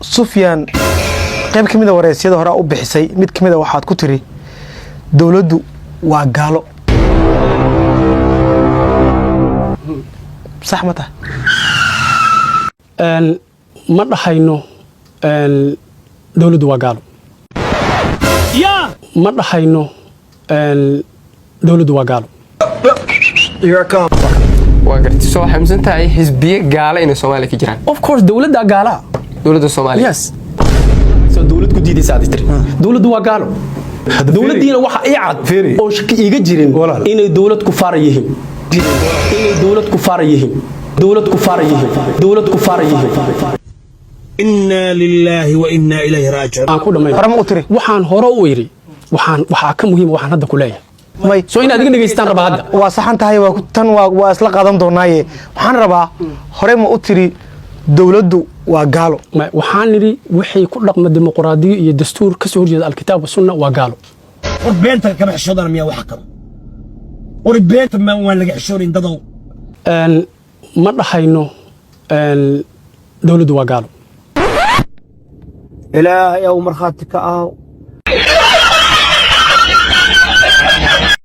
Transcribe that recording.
Sufyaan, qayb ka mida wareysyada hore u bixisay mid ka mid a waxaad ku tiri dowladdu waa gaalo, sax ma tahay? Ma dhahayno dowladdu waa gaalo. Ma dhahayno dowladdu waa gaalo. Waa gartay. Soo waxay aaminsan tahay xisbiye gaala inay Soomaaliya ka jiraan? Of course, dowladdaa gaalaa. Dowladda Soomaaliya? Yes. So dowlad ku diidaysa aad tiri dowladdu waa gaalo, dowladdiina waxa ii cad Fiiri. oo shaki iiga jirin Walaal. inay dowlad kufaara yihiin, inay dowlad kufaara yihiin, dowlad kufaara yihiin, dowlad kufaara yihiin. إنا لله وإنا إليه راجعون. Aan ku dhammayn. Hore ma u tiri? Waxaan hore u idhi, waxaan waxaa ka muhiim waxaan hadda ku leeyahay. May. Soo inaad iga dhegaystaan rabaa hadda. Waa saxan tahay, waa tan waa isla qaadan doonaaye. Waxaan rabaa, hore ma u tiri dowladdu waa gaalo? Waxaan nidhi wixii ku dhaqma dimuqraadiyo iyo dastuur ka soo horjeeda alkitaab wasunna waa gaalo. War beenta kama xishoodana miyaa wax kale? War beenta ma waan laga xishoonayn dadow? Ma dhahayno dowladdu waa gaalo. Ilaahay ow, markhaati ka ahow.